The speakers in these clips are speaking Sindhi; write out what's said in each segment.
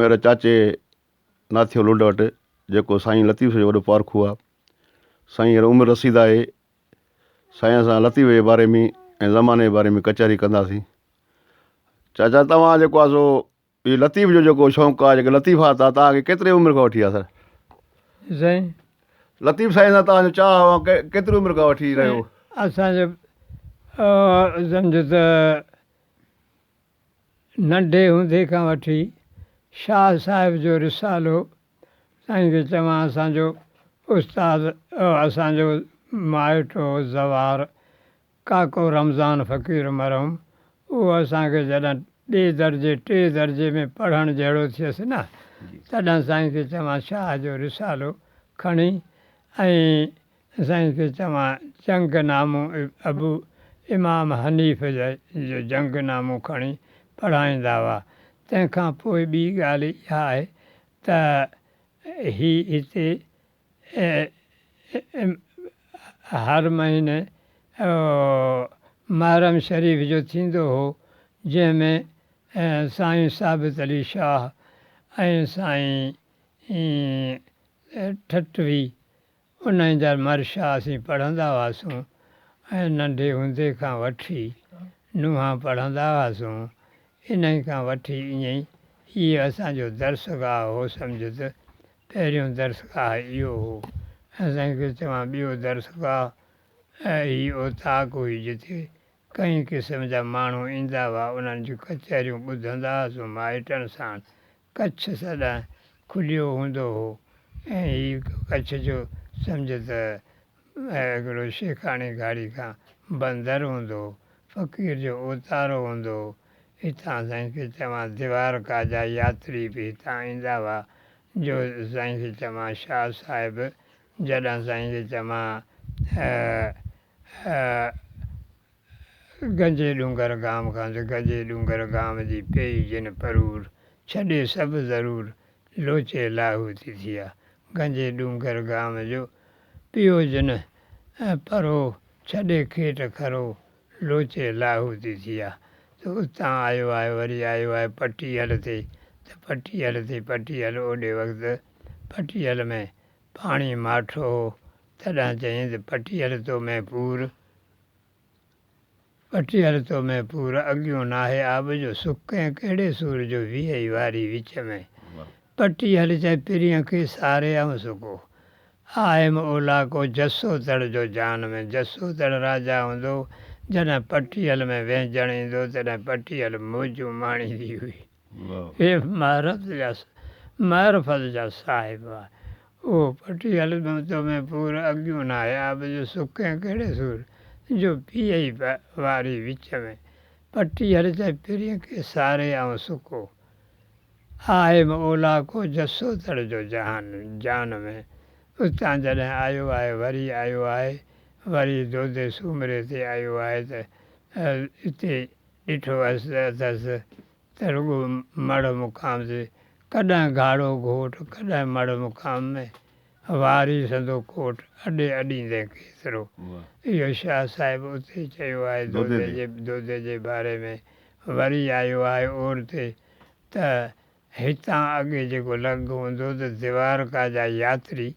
ميري چاچي ناٿيو لنڊ وٽ جيڪو سائين لطيف جو وڏو پارکو آ. سائين هينئر عمر رسيده آهي. سائين سان لطيف جي باري ۾ ۽ زماني جي باري ۾ ڪچهري ڪنداسين. چاچا توهان جيڪو آ سو هي لطيف جو جيڪو شوق آ جيڪي لطيفات آ توهان کي ڪيتري عمر کان وٺي آ سر؟ سائين. لطيف سائين سان توهان جو چاهه ڪيتري عمر کان وٺي رهيو؟ اسان جو سمجهه ته ننڍي هوندي کان وٺي شاهه صاحب جو رسالو سائين کي چوان اسان جو استاد اسان جو مائٽ هو زوار ڪاڪو رمضان فقير مرحوم اهو اسان کي جڏهن ٻئي درجي ٽي درجي ۾ پڙهڻ جهڙو ٿيس نه تڏهن سائين کي چوان شاهه جو رسالو کڻي ۽ سائين کي چوان جنگ نامو ابو امام حنيف جو جنگ نامو کڻي پڙهائيندا هئا. تنهن کان پوء ٻي ڳالهه اها آهي ته هي هتي هر مهيني محرم شريف جو ٿيندو هو جنهن ۾ سائين ثابت علي شاهه ۽ سائين ٺٽوي انهن جا مرشا اسين پڙهندا هئاسون ۽ ننڍي هوندي کان وٺي نوحان پڙهندا هئاسون. انهي کان وٺي ائين ئي اهو اسان جو درسگاهه هو سمجهه ته پهريون درسگاهه اهو هو ۽ سائين کي چوان ٻيو درسگاهه هي اوطاق هئي جتي ڪئين قسم جا ماڻهو ايندا هئا انهن جون ڪچهريون ٻڌندا هئاسون مائٽن ساڻ ڪڇ سڏائين کليو هوندو هو ۽ هي ڪڇ جو سمجهه ته هڪڙو شيخاڻي گهاڙي کان بندر هوندو هو، فقير جو اوتارو هوندو هو. هتان سائين کي چوان دوارڪا جا ياتري به هتان ايندا هئا جو سائين کي چوان شاهه صاحب جڏهن سائين کي چوان گنجي ڏونگر گام کان ته گنجي ڏونگر گام جي پيئي جن پرور، ڇڏي سڀ ضرور، لوچي لاهوتي ٿيا. گنجي ڏونگر گام جو پيو جن پرو، ڇڏي کيٽ کرو، لوچي لاهوتي ٿيا. ته اتان آيو آهي وري آيو آهي پٽيهل تي ته پٽيهل تي پٽيهل اوڏي وقت پٽيهل ۾ پاڻي ماٺو هو، تڏهن چيائين ته پٽيهل تو ۾ پور. پٽيهل تو ۾ پور اڳيون ناهي آب جو سک ڪنهن ڪهڙي سور جو ويهي واري وچ ۾ پٽيهل چئي پرينء کي ساري آئون سڪو آيم اولاڪو جسو تڙ جو جان ۾ جسو تڙ راجا هوندو جڏهن پٽيهل ۾ وهنجڻ ايندو تڏهن پٽيهل موجون ماڻيندي هئي. هي معرفت جا صاحب هئا. اهو پٽي هل تو ۾ پور اڳيون ناهي آب جو سڪين ڪهڙي سور جو پيئي واري وچ ۾ پٽي هل چئي پرين کي ساري آئون سڪو آهيم اولاڪو جسو تڙ جو جهان جان ۾ اتان جڏهن آيو آهي وري آيو آهي وري دودي سومري تي آيو آهي ته اتي ڏٺو اٿس ته رڳو مڙهه مقام تي ڪڏهن گهاڙو گهوٽ، ڪڏهن مڙهه مقام ۾ واري سندو ڪوٽ، اڏي اڏيندين ڪيترو. اهو شاهه صاحب اتي چيو آهي دودي جي دودي جي باري ۾ وري آيو آهي اور تي ته هتان اڳي جيڪو لڳ هوندو ته دوارڪا جا ياتري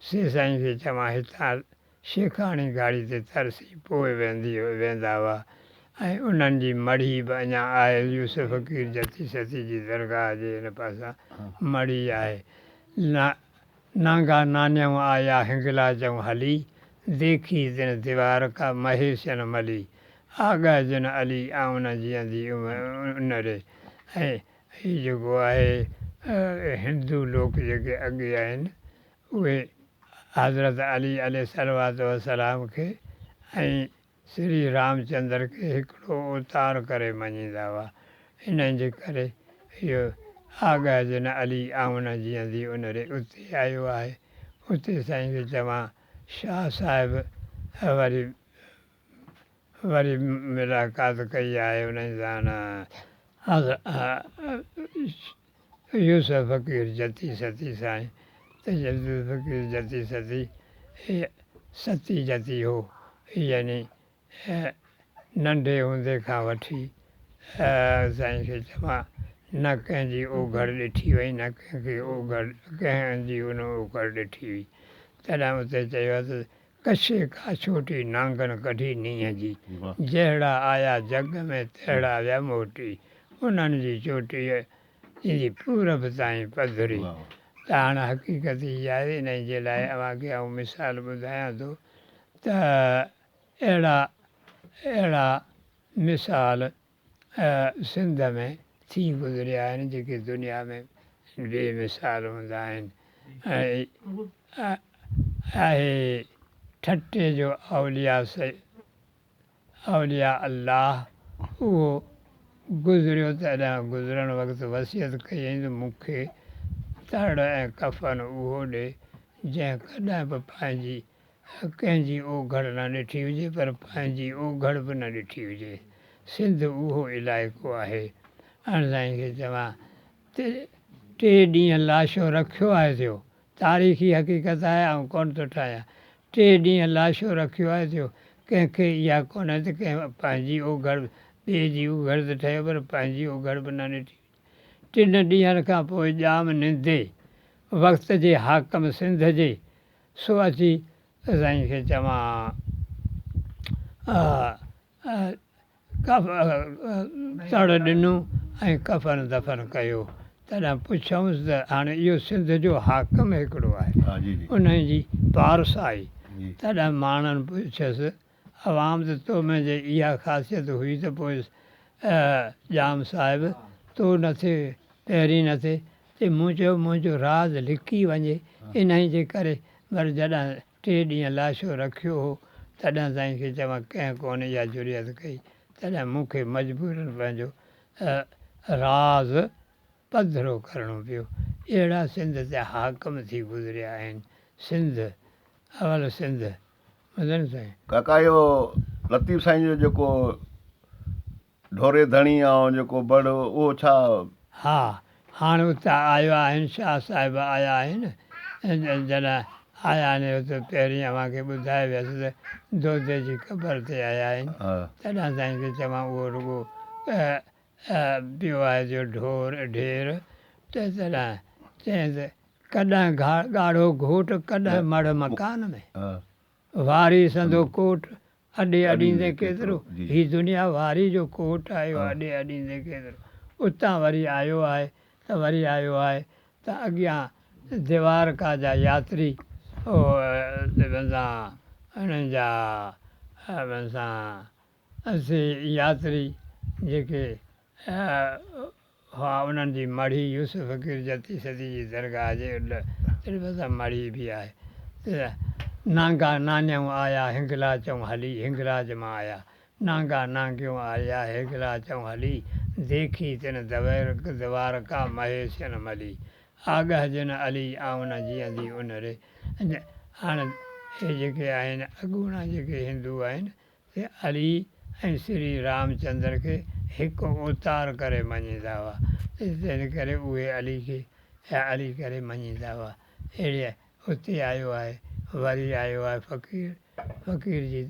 سي سائين کي چوان هتان شيخاڻي گاڙي تي ترسي پوء ويندي ويندا هئا ۽ انهن جي مڙهي به اڃا آهي يوسف فقير جتي ستي جي درگاهه جي هن پاسان مڙهي آهي. نانگا نانيائون آيا هنگلاجئون هلي، ديکي تن دوارڪا مهيشن ملي، آڳهه جن علي آئون نه جيئندي ان ري ۽ هي جيڪو آهي هندو لوڪ جيڪي اڳي آهن اهي حضرت علي عليه الصلوة والسلام کي ۽ سري رامچندر کي هڪڙو اوتار ڪري مڃيندا هئا. انهيء جي ڪري اهو آڳهه جن علي آئون نه جيئندي ان ري اتي آيو آهي. اتي سائين کي چوان شاهه صاحب وري وري ملاقات ڪئي آهي انهيء سان. يوسف فقير جتي ستي سائين ته يوسف فقير جتي ستي هي ستي جتي هو يعني ننڍي هوندي کان وٺي سائين کي چوان نه ڪنهن جي اوگهڙ ڏٺي وئي نه ڪنهن کي اوگهڙ ڪنهن جي ان اوگهڙ ڏٺي هئي. تڏهن اتي چيو آهي ته ڪشي ڪاڇوٽي نانگن ڪڍي نينهن جي، جهڙا آيا جڳ ۾ تهڙا ويا موٽي، انهن جي چوٽي ايندي پورب تائين پڌري. ته هاڻ حقيقت هي آهي انهي جي لاء اوهان کي آئون مثال ٻڌايان ٿو ته اهڙا اهڙا مثال سنڌ ۾ ٿي گذريا آهن جيڪي دنيا ۾ بي مثال هوندا آهن ۽ آهي ٺٽي جو اولياء اولياء الله اهو گذريو تڏهن گذرڻ وقت وصيت ڪيائين ته مون کي تڙ ۽ ڪفن اهو ڏي جنهن ڪڏهن به پنهنجي ڪنهن جي اوگهڙ نه ڏٺي هجي پر پنهنجي اوگهڙ به نه ڏٺي هجي. سنڌ اهو علائقو آهي. اڻ سائين کي چوان ته ٽي ڏينهن لاشو رکيو آهي ٿيو. تاريخي حقيقت آهي آئون ڪونه ٿو ٺاهيان. ٽي ڏينهن لاشو رکيو آهي ٿيو. ڪنهن کي اها ڪونهي ته ڪنهن پنهنجي اوگهڙ ٻئي جي اوگهڙ ته ٺهيو پر پنهنجي اوگهڙ به نه ڏٺي هجي. ٽن ڏينهن کان پوء ڄام نندي وقت جي حاڪم سنڌ جي سو اچي سائين کي چوان تڙ ڏنو ۽ ڪفن دفن ڪيو. تڏهن پڇيائونس ته هاڻي اهو سنڌ جو حاڪم هڪڙو آهي، انهي جي پارس آئي. تڏهن ماڻهن پڇيس عوام ته تو ۾ جي اها خاصيت هئي ته پوء ڄام صاحب تو نه ٿي پهرين نه ٿي چي مون چيو منهنجو راز لڪي وڃي انهي جي ڪري پر جڏهن ٽي ڏينهن لاشو رکيو هو تڏهن سائين کي چوان ڪنهن ڪونه اها جرئت ڪئي تڏهن مون کي مجبورن پنهنجو راز پڌرو ڪرڻو پيو. اهڙا سنڌ تي حاڪم ٿي گذريا آهن. سنڌ اول سنڌ ٻڌن سائين. ڪاڪا اهو لطيف سائين جو جيڪو ڍوري ڌڻي ۽ جيڪو بڙ اهو ڇا؟ ها هاڻ اتان آيو آهن شاهه صاحب آيا آهن جڏهن آيا آهن اتي پهرين اوهان کي ٻڌائي ويس ته دودي جي قبر تي آيا آهن تڏهن سائين کي چوان اهو رڳو پيو آهي جو ڍور ڍير ته تڏهن چيائين ته ڪڏهن ڳاڙهو گهوٽ ڪڏهن مڙهه مڪان ۾. واري سندو ڪوٽ اڏي اڏيندين ڪيترو. هي دنيا واري جو ڪوٽ آهي اهو اڏي اڏيندين ڪيترو. اتان وري آيو آهي ته وري آيو آهي ته اڳيان دوارڪا جا ياتري انهن جا سي ياتري جيڪي هئا انهن جي مڙهي يوسف فقير جتي ستي جي درگاهه جي طرف سان مڙهي به آهي ته نانگا نانيون آيا هنگلاچئون هلي هنگلاچ مان آيا نانگا نانگيون آيا هنگلاچئون هلي ديکي تن دوارڪا مهيشن ملي آڳهه جن علي آئون نه جيئندي ان ري هاڻ هي جيڪي آهن اڳوڻا جيڪي هندو آهن سي علي ۽ سري رامچندر کي هڪ اوتار ڪري مڃيندا هئا، تنهن ڪري اهي علي کي علي ڪري مڃيندا هئا. اهڙي اتي آيو آهي، وري آيو آهي فقير، فقير جي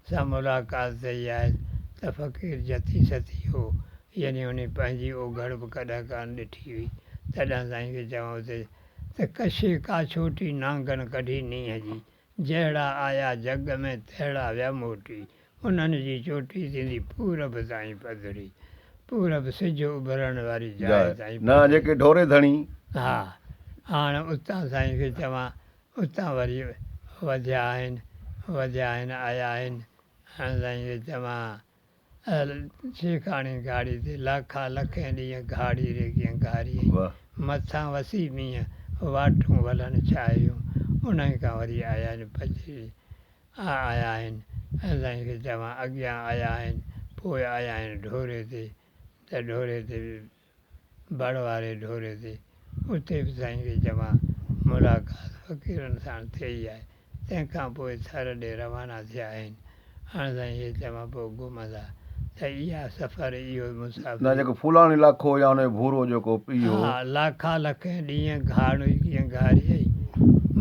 سان ملاقات ٿئي آهي ته فقير جتي ستي هو، يعني انهي پنهنجي اوگهڙ به ڪڏهن ڪانه ڏٺي هئي، تڏهن سائين کي چوان اتي ته ڪشي ڪاڇوٽي نانگن ڪڍي نينهن جي، جهڙا آيا جڳ ۾ تهڙا ويا موٽي، انهن جي چوٽي ٿيندي پورب تائين پڌري. پورب سج اڀرڻ واري جاء تائين نه پڌري. جيڪي ڍوري ڌڻي. ها، هاڻ اتان سائين کي چوان، اتان وري وڌيا آهن، وڌيا آهن، آيا آهن، هاڻ سائين کي چوان، شيخاڻي گهاڙي تي لاکا لکين ڏينهن گهاڙي ري ڪيئن گهاريئي، مٿان وسي مينهن، واٽون ولهن ڇاهيون، انهيء کان وري آيا آهن پچري آيا آهن ۽ سائين کي چوان اڳيان آيا آهن، پوء آيا آهن ڍوري تي ته ڍوري تي بڙ واري ڍوري تي اتي به سائين کي چوان ملاقات فقيرن ساڻ ٿئي آهي تنهن کان پوء ٿر ڏي روانا ٿيا آهن هاڻ سائين کي چوان پوء گهمندا ته اها سفر اهو نه مسافري. جيڪو ڦولاڻي لاکو يا ان جو ڀورو جيڪو پيء هو. ها لاکا لکين ڏينهن گهاڙوئي ڪيئن گهاريئي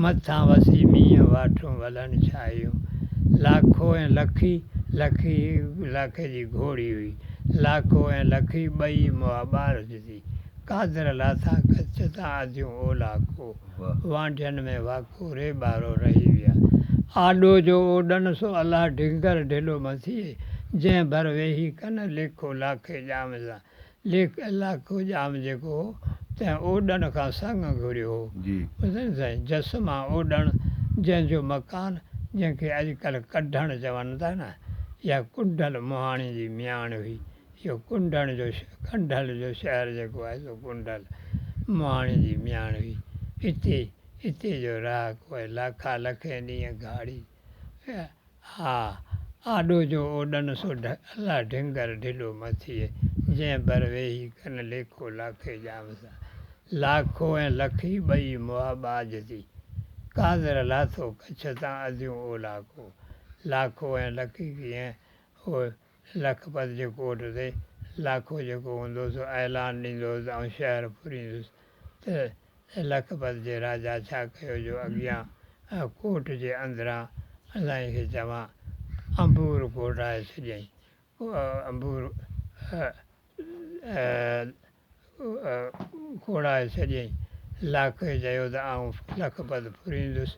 مٿان وسي مينهن واٺون ولهن ڇايون لاکو ۽ لکي لکي لاکي جي گهوڙي هئي لاکو ۽ لکي ٻئي مئا ٻارج ٿي. قادر لاٿا ڪڇ تان اڌيون اولاڪو، وانڍين ۾ واڪو ري ٻارو رهي ويا. آڏو جو اوڏن سو الله ڍنگر ڍلو م ٿئي، جنهن ڀر ويهي ڪن ليکو لاکي ڄام سان. ليک لاکو ڄام جيڪو هو، تنهن اوڏن کان سڱ گهريو هو. ٻڌين سائين، جس مان اوڏڻ جنهن جو مڪان، جنهن کي اڄڪلهه ڪڍڻ چون ٿا نه، اها ڪنڍل مهاڻي جي مياڻ هئي. اهو ڪنڍڻ جو ڪنڍل جو شهر جيڪو آهي سو ڪنڍل مهاڻي جي مياڻ هئي. اتي اتي جو رهاڪو آهي. لاکا لکين ڏينهن گهاڙي ها آڏو جو اوڏن سو الله ڍنگر ڍلو م ٿئي، جنهن ڀر ويهي ڪن ليکو لاکي ڄام سان. لاکو ۽ لکي ٻئي مئا ٻاجهه ٿي. قادر لاٿو ڪڇ تان اڌيون اولاڪو. لاکو ۽ لکي ڪيئن هو لکپت جي ڪوٽ تي لاکو جيڪو هوندو هو سو اعلان ڏيندو هو ته آئون شهر ڦريندس ته لکپت جي راجا ڇا ڪيو جو اڳيان ڪوٽ جي اندران سائين کي چوان انبور ڪوٽائي ڇڏيائين. انبور کوڙائي ڇڏيائين. لاکي چيو ته آئون لکپت ڦريندس.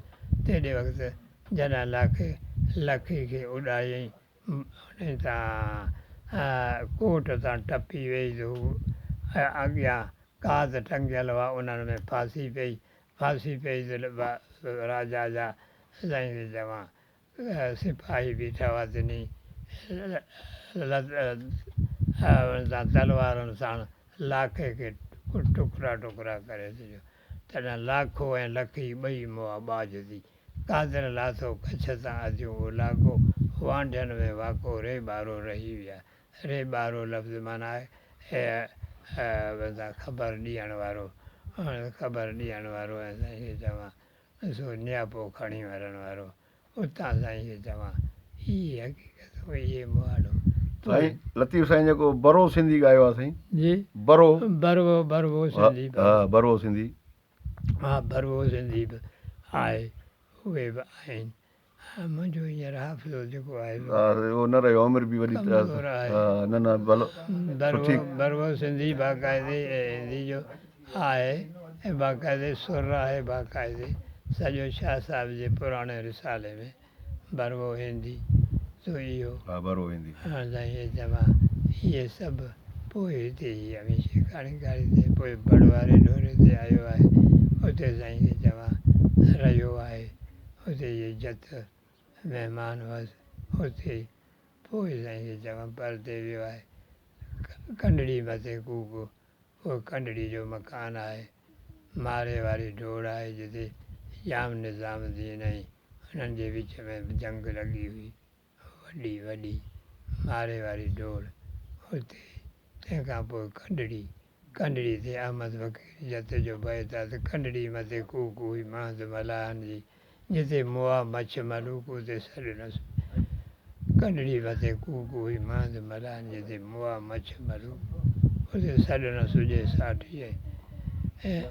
تيڏي وقت جڏهن لاکي لکي کي اڏايائين انهيء تان ڪوٽ تان ٽپي ويئي ته هو اڳيان ڪاز ٽنگيل هئا، انهن ۾ ڦاسي پئي. ڦاسي پئي ته راجا جا سائين کي چوان سپاهي بيٺا هئا، تنهي تان تلوارن ساڻ لاکي کي ٽڪرا ٽڪرا ڪري ڇڏيو. تڏهن لاکو ۽ لکي ٻئي مئا ٻاجهه ٿي. قادر لاٿو ڪڇ تان اڌيون اولاڪو، وانڍين ۾ واڪو ري ٻارو رهي ويا. ري ٻارو لفظ معنيٰ آهي خبر ڏيڻ وارو، خبر ڏيڻ وارو ۽ سائين کي چوان سو نياپو کڻي ورڻ وارو. اتان سائين کي چوان هي حقيقت اهي مهاڏو. سائين لطيف سائين جيڪو برو سنڌي ڳايو آ سائين. جي برو. برو برو سنڌي. ها برو سنڌي. ها ڀروو سنڌي به آهي اهي به آهن ها منهنجو هينئر حافظو جيڪو آهي سو ها اهو نه رهيو عمر به وڏي ڪمزور آهي ها نه نه ڀلو سٺي ڀروو سنڌي باقاعدي هندي جو آهي ۽ باقاعدي سر آهي باقاعدي سڄو شاهه صاحب جي پراڻي رسالي ۾ بروو هندي سو اهو. ها بروو هندي. ها سائين اهي چوان اهي سڀ پوء هتي هي اوهين شيخاڻي گاڙي تي پوء بڙ واري ڍوري تي آيو آهي اتي سائين کي چوان رهيو آهي اتي اهي جت مهمان هئس اتي پوء سائين کي چوان پرتي ويو آهي ڪنڊڙي مٿي ڪوڪ پوء ڪنڊڙي جو مڪان آهي ماري واري ڍوڙ آهي جتي ڄام نظام الدين ۽ انهن جي وچ ۾ جنگ لڳي هئي. وڏي وڏي ماري واري ڍوڙ اتي تنهن کان پوء ڪنڊڙي، ڪنڊڙي تي احمد فقير جت جو بيت آهي ته ڪنڊڙي مٿي ڪوڪ هئي مهند ملاحن جي، جتي مئا مڇ ملوڪ اتي سڏ نه سڃ. ڪنڊڙي مٿي ڪوڪ هئي مهند ملاحن جي، جتي مئا مڇ ملوڪ اتي سڏ نه سجهي ساٺيء ۽.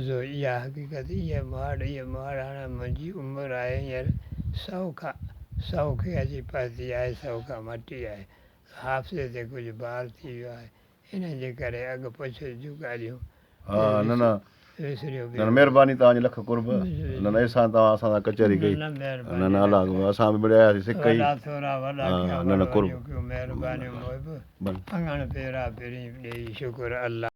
سو اها حقيقت، اها مهاڙ، اها مهاڙ هاڻ منهنجي عمر آهي هينئر سئو کان سئو کي اچي پهتي آهي، سئو کان مٽي آهي. حافظي تي ڪجهه بار ٿي ويو آهي، ان جي ڪري اڳ پڇ جون ڳالهيون ها نه نه وسريو نه نه مهرباني توهان جي لک قرب نه نه احسان توهان اسان سان ڪچهري ڪئي نه نه نه الله اسان به مڙيا آياسين سڪ ڪئي وڏا ٿورا وڏا ها نه نه قرب مهربانيون محب اڱڻ پيرا پرين ڏيئي شڪر الله.